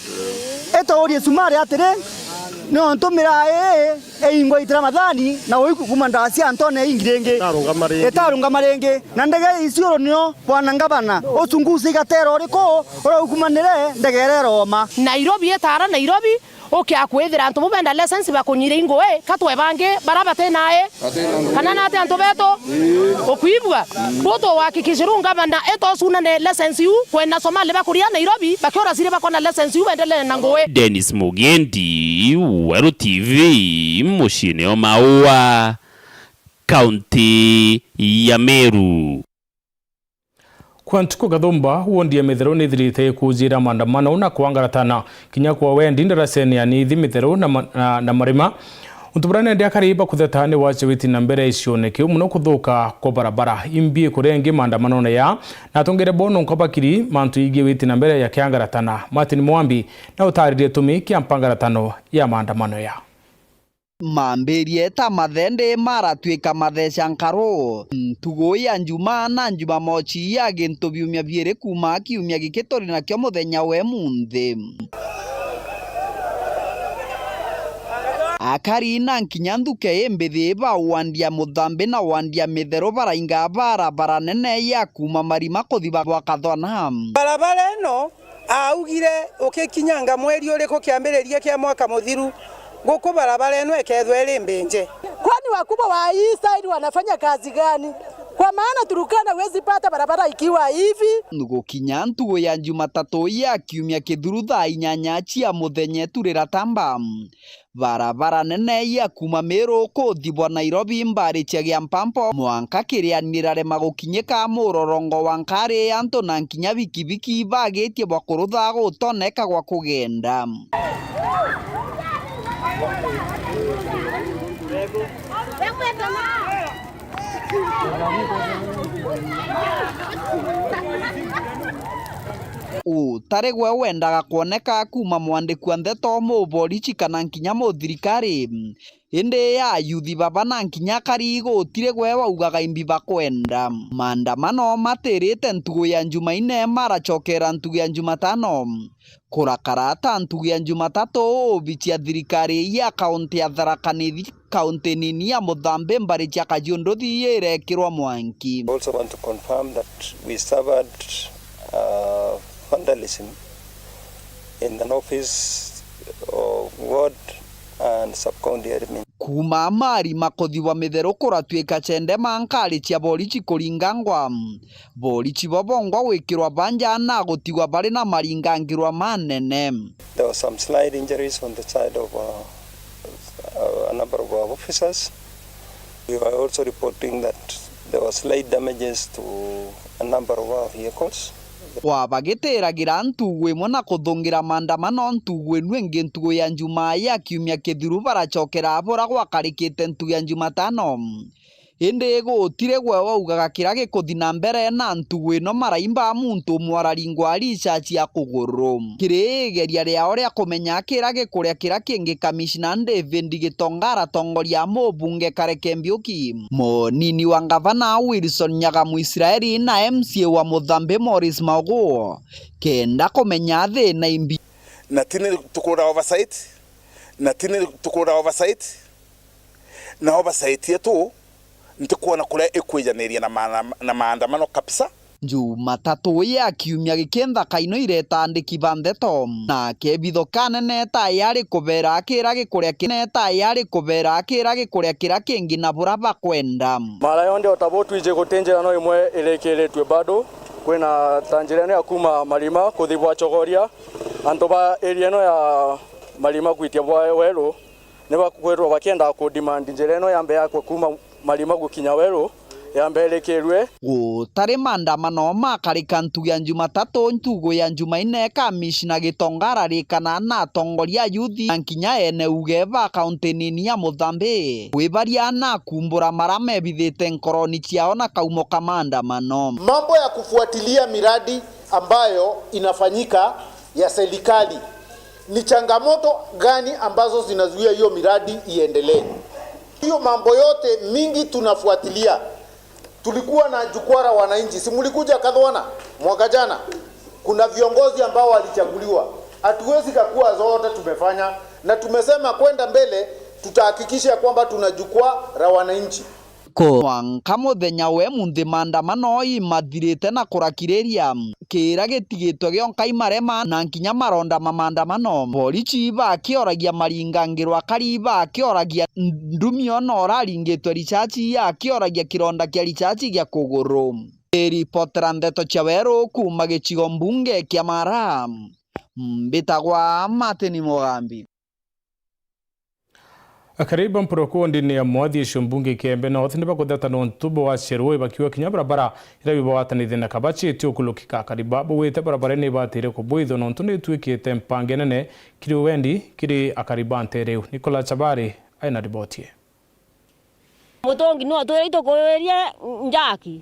ituurie cumari atiri, nontu miraa ii iingwa itira mathani, na uiku kuma ndaa cia Antone ingi ringi. Itarungama ringi. Itarungama ringi. Na ndege iciuru nio bwana ngavana, ucunguci igatera uriku, uraukumanire ndege iria iroma. Nairobi itara Nairobi, ukia kwithira antu bu benda license bakunyire ingui, ka twe bangi bara bati nae? Kana nati antu betu? Ukwibua? Ruto uhakikishe ru ngavana itocunane license iu, kwenda Somali bakuria Nairobi, bakiura ciri bakona license iu, bendelee na ngui. Dennis Mugendi, Weru T V, muciine o Maua, kaunti ya Meru. Kwa ntuku Gathumba, wondi ya Mitheru nithirite ikujira maandamano na kwangaratana kinya kwa wendi ndarasene ya Nithi, Mitheru na ma-, na, na Marima. Untu buria nende akari bakutheta ni wache witi na mbere icione kiu muno kuthuka kwa barabara. Imbi ikurengi maandamanone ya na atongere bo nonka bakiri mantu igie witi na mbere ya kiangaratana. Martin Mwambi na utaririe tumi kia mpangaratano ya maandamano ya. Mambirie ta mathendi maratwika matheca nkaru. Ntugu ya Njumaa na Njumamochi ya gintu biumia biiri kuuma kiumia giki turi nakio muthenya wa emunthi. Akari na nkinya nthuke imbithi ba wandi ya Muthambi na wandi ya Mitheru barainga barabara nene ya kuuma Marima kuthi ba-, bwa Kathwana. Barabara ino Augire, "Ukikinyanga mweri uriku kiambiriria kia mwaka muthiru, guku barabara ino ikethwa iri mbinje?" Kwani wakubwa wa hii side wanafanya kazi gani? Kwa maana Turkana huwezi pata barabara ikiwa hivi. Gukinya ntugu ya Jumatatu ya kiumia kithiru thaa inyanya cia muthenya iturira tamba. Barabara nene ya kuuma Meru kuthibwa Nairobi mbari cia Giampampo mwanka kirianira rema gukinyika murorongo wa nkari antu na nkinya bikibiki bagitie bwa kurutha gutoneka gwa kugenda. Utari gwe wendaga kwoneka kuuma mwandiki wa ndeto, muborici kana nkinya muthirikari. Indi ayuthi baba na nkinya akari gutiri gwe waugaga imbi bakwenda. Maandamano matirite ntugu ya Njumaine maracokera ntugu ya Njumatano. Kurakara ata ntugu ya Njumatatu, obici ya thirikari ya kaunti ya Tharaka Nithi, kaunti nini ya Muthambi, mbari cia Kajiunduthi irekirwa mwanki. I also want to confirm that we suffered, uh, vandalism in an office of ward and sub-county admin. Kuuma Marima kuthibwa Mitheru kuratwika Cendema nkari cia borici kuringangwa. Borici bo bongwa gwikirwa banja na gutigwa bari na maringangirwa manene. There were some slight injuries on the side of, uh, uh, a number of our officers. We were also reporting that there were slight damages to a number of our vehicles. Kwa bagitiragira ntugu imwe na kuthungira maandamano ntugu inu ingi ntugu ya Njumaa ya kiumia kithiru baracokera bura gwakarikite ntugu ya Njumatano. Indi gutiri gwe waugaga kiria gikuthi na mbere na ntugu ino maraimba muntu umwe araringwa ricaci ya kuguru. Kiri igeria riao ria kumenya kiria gikuria kiria kingi, Kamishna David Gitonga aratongoria mubunge Kareke Mbiuki, munini wa ngavana Wilson Nyaga Muisraeli na M C A wa Muthambi Morris Maogu kenda kumenya thina imbi. Na tini tukura oversight, na tini tukura oversight. Nao basaiti yetu ntikwona kuria ikwijaniria na maana-, na maandamano kabisa. Jumatatu ya kiumia giki nthaka ino ireta andiki ba ndeto, na kebitho kanene tayari kubera kira gikuria kinene tayari kubera kira gikuria kiria kingi na bura bakwenda. Mara yonthe o ta bu twiji guti njira no imwe irikiritue bado, kwina ta njira ino ya kuma Marima kuthi bwa Chogoria, antu ba area ino ya Marima gwitia bwa Weru, ni bakwirwa bakienda ku demand njira ino yambe yakwe kuma Marima gukinya Weru, yambe irikirue. Gutari maandamano makarika ntugu ya Jumatatu, ntugu ya Jumaine, kamishina Gitonga ararikana na atongoria a yuthi na nkinya ene uge ba kaunti nini ya Muthambi, kwibaria na kumbura mara mebithite nkoroni ciao na kaumo ka maandamano. Mambo ya kufuatilia miradi ambayo inafanyika ya serikali. Ni changamoto gani ambazo zinazuia hiyo miradi iendelee? Hiyo mambo yote mingi tunafuatilia. Tulikuwa na jukwaa la wananchi, si mlikuja Kathwana mwaka jana? Kuna viongozi ambao walichaguliwa, hatuwezi kakua zote tumefanya, na tumesema kwenda mbele tutahakikisha kwamba tuna jukwaa la wananchi. Ko mwanka muthenya we munthi maandamano imathirite na kurakiriria kira gitigitwe gionka imarema na nkinya maronda ma maandamano. Borichi bakioragia maringangirwa kari bakioragia ndumi ona uraringitwe richachi akioragia kironda kia richachi gia kuguru. Iripotera ndeto cia weru kuma gicigo mbunge kia Mara, mbitagwa Martin Mugambi. Akari ba mporoko ndini ya Mwathi icio mbunge kia Embe North ni bakutheta nontu bwa cia ruui bakiuga kinya barabara iria bibagwatanithie na Kabachi itiukulukika. Akari ba baugite barabara ni ibatire kubwithwa nontu ni ituikite mpange nene kiri ugendi kiri akari ba ntere iu. Nicola Chabari aina riboti ii. Mutungi niwe utwire itukuirie njaki.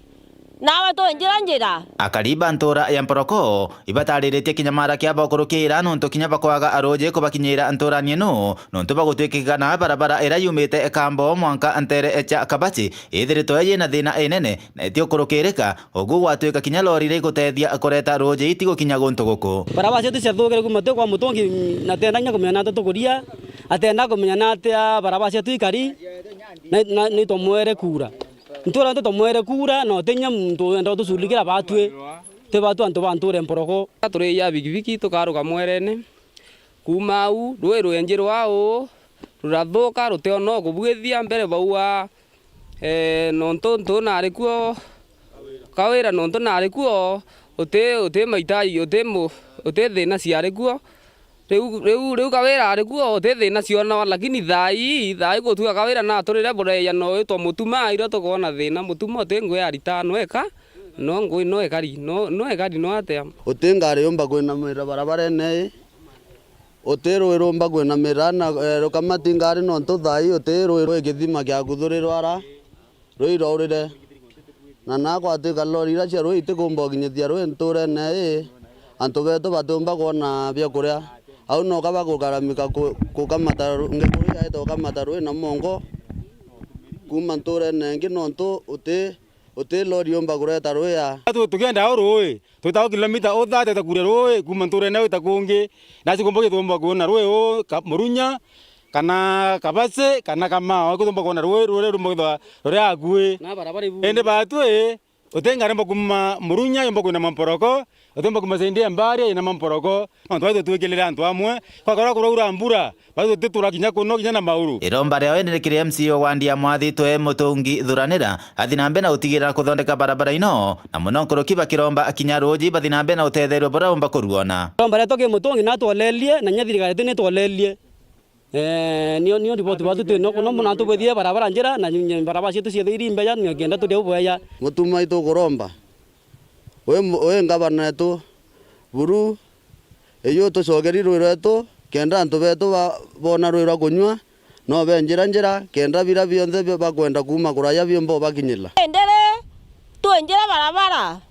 Nawe twinjira njira. Akari ba ntura ya Mporoko ibatariritie kinya mara kia bakurukira nontu kinya bakwaga aruji kubakinyira nturani ino, nontu bagutwikikana barabara iria yumite Kambo mwanka ntere cia Kabachi ithiritwe yina thina inene na itiukurukirika, ugu gwatwika kinya lori rigutethia kureta ruji itigukinya guntu guku. Barabara cietu ciathukire kuma twi kwa Mutungi na tenda kinya kumenya nata tukuria, atenda kumenya natia barabara cietu ikari. Na, na, ni twamwere kura. Ntura ntu twamwere kura, na utinya muntu wenda utuculikira batwi. Twi batwi antu ba nture Mporoko. Turi ya bigibigi tukaruga mwerene. Kuma au, rui rwenji rwa uu, rurathuka, rutiona ukubwithia mbere baua, eh, nontu ntu nari kuo, Kawira nontu nari kuo, uti, uti maitaji, uti mu-, uti thina ciari kuo. Riu, riu, riu Kawira ari kuo, uti thina cionawa, lakini thaa ii, thaa ii gutuga Kawira na aturire bureya no witwa Mutuma, irio tukwona thina. Mutuma uti ngui ya ritano eka, no ngui no ekari, no, no ekari no atia? Uti ngari yumba kwinamira barabarene ii, uti rui rumba kwinamira na, eh, rukamati ngari nontu thaa ii uti rui rwi githima kia kuthurirwa ara. Rui rwaurire, na na gwatwika lori iria cia rui itikumba ukinyithia rui nturene ii, antu betu batiumba kwona biakuria. Au noka bagukaramika ku-, kukamata ru-, ngekuru yaete gukamata rui na mongo kuma nturene ingi, nontu uti, uti lori yumba kureta rui ya. Tu-, tukienda au rui, twitaga kilomita uthate ta kuria rui kuma nturene ita kungi, na cikumba gituumba kwona rui uu ka-, Murunya, kana Kabase, kana Kamao, kuthumba kwona rui ruria rumba kwithwa ruri akui. Na barabara ibu. Indi batwi, uti ngari mba kuma Murunya, yumba kwina mamporoko, uti mba kuma Saindi ya Mbaria, ina mamporoko. Nontu batwi twikilire antu amwe, kwakora kuraura mbura, batwi tutitura kinya kuno, kinya na mauru. Iromba riao iri kiri M C A wa wandi ya Mwathi twe Mutungi Thuranira, athi na mbere na gutigirira kuthondeka barabara ino, na muno nkuruki bakiromba akinya ruji bathi na mbere na utetherio buria umba kuruona. Iromba rietu ki Mutungi na twolerie, na nya thirikari yetu ni twolerie. Eh, nio, nio riboti batu twi no kuno muna tubwithie barabara njira, na ny-, barabara cietu ciethiri imbeya, nio kenda turi au bweya. Mutuma itukuromba. Wi mu-, wi ngavana wetu, buru, iyu tucokeri rui rwetu, kenda antu betu ba-, bona rui rwa kunyua, no benjira njira, kenda bira bionthe bi-, bakwenda kuma kuraya biumba ubakinyira. Indiri, twinjire barabara.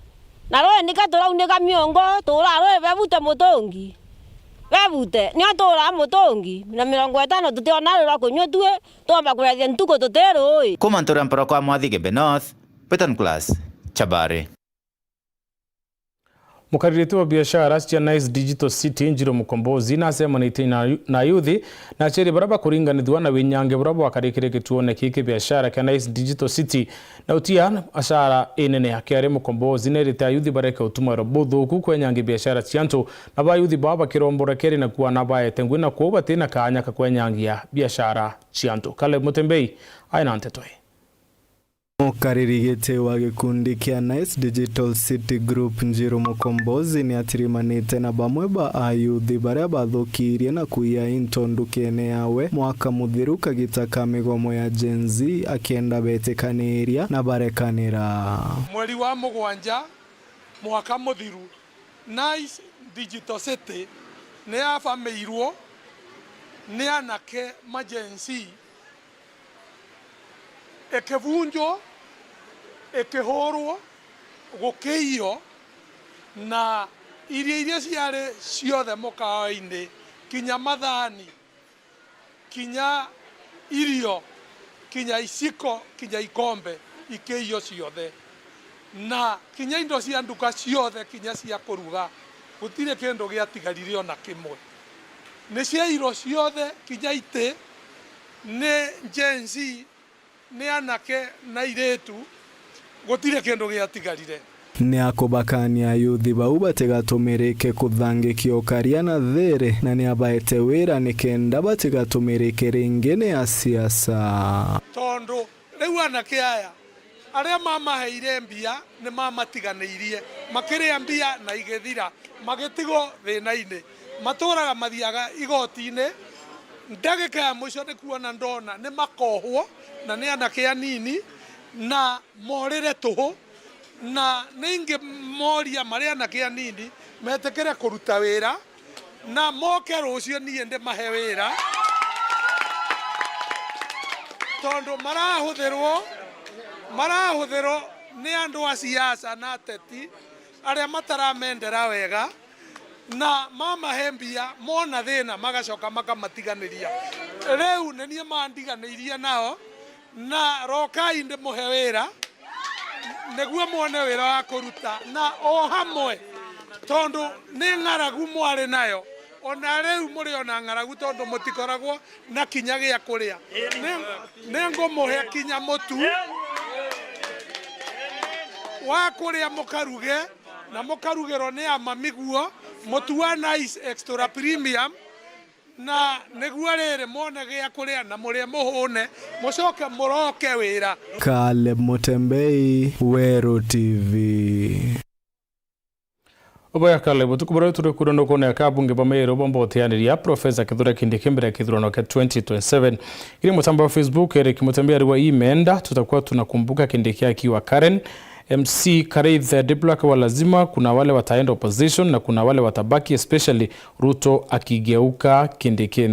Na rui nika turaunika miongo, tuura rui bebute Mutungi. Bebute, nio tuura Mutungi, na mirongo itano tutiona rui rwa kunyua tui, twomba kurethia ntuku tuti rui. Kuma ntura mporoko wa Mwathi Gembe North, Peter Nicholas, Chabari. Mukaririti wa biashara cia Nice Digital City, Njiro Mukombozi, nacemanitie na, na ayuthi na aciari baria bakuringanithua na winyangi buria bwakarikire gituone kiki biashara kia Nice Digital City. Na utia acara inene akiari Mukombozi nerite ayuthi bareke utumairo buthuku kwenyangi biashara cia antu, na bayuthi bao bakirombora keri na kuana baete ngui na kwou batina kaanya ka kwenyangia biashara cia antu. Caleb Mutembei aina nteto ii. Mukariri giti wa gikundi kia Nice Digital City Group, Njiru Mukombozi, ni atirimanite na bamwe ba ayuthi baria bathukiirie na kuiya into ndukene yawe mwaka muthiru kagita ka migomo ya Gen Z, akienda betikaniria na barekanira. Mweri wa mugwanja mwaka muthiru, Nice Digital City ni yabamiirwo ni anake ma Gen Z, ikibunjwo, ikihurwo, gukiiywo, na irio iria ciari ciothe mukawa-ini, kinya mathani, kinya irio, kinya iciko, kinya ikombe, ikiiywo ciothe. Na kinya indo cia nduka ciothe, kinya cia kuruga, gutiri kindu giatigarire ona kimwe. Ni ciairwo ciothe, kinya iti, ni Gen Z, ni anake na airitu, gutiri kindu giatigarire. Ni akubakania ayuthi bau batigatumirike kuthangikia ukaria na thiri, na ni abaete wira nikenda batigatumirike ringi ni asiasa. Tondu riu anake aya, aria mamaheire mbia, ni mamatiganirie, makiria mbia na igithira, magitigwo thina-ini. Maturaga mathiaga igoti-ini, ndagika ya mwisho ni kuona ndona ni makohwo, na ni anake anini, na morire tuhu, na ni ingimoria mari anake anini metikire kuruta wira, na moke rucio nie ndimahe wira, tondu marahuthirwo, marahuthirwo ni andu a siasa na ateti aria mataramendera wega, na mamahe mbia, mona thina, magacoka makamatiganiria. Riu ni nie mandiganirie nao, na rokai ndimuhe wira, niguo mwone wira wa kuruta, na o hamwe, tondu ni ng'aragu mwari nayo, ona riu muri ona ng'aragu, tondu mutikoragwo na kinya gia kuria. Ni, ni ngumuhe kinya mutu wa kuria mukaruge, na mukarugirwo ni a mami guo, mutu wa Nice Extra Premium, na niguo riri mwone gia kuria na murie muhune, mucoke muroke wira. Caleb Mutembei, Weru T V. Oboya Caleb, utuku buria turi kuo nukwoneka abunge ba Meru bomba utianiria Professor Kithure Kindiki mbere ya kithurano kia twenty twenty-seven. Kiri mutamba wa Facebook, Eric Mutembei ari wa Imenda, tutakuwa tunakumbuka Kindiki akiwa Karen. M C Karith, eh, Diplo akawa lazima, kuna wale wataenda opposition na kuna wale watabaki, especially Ruto akigeuka Kindiki.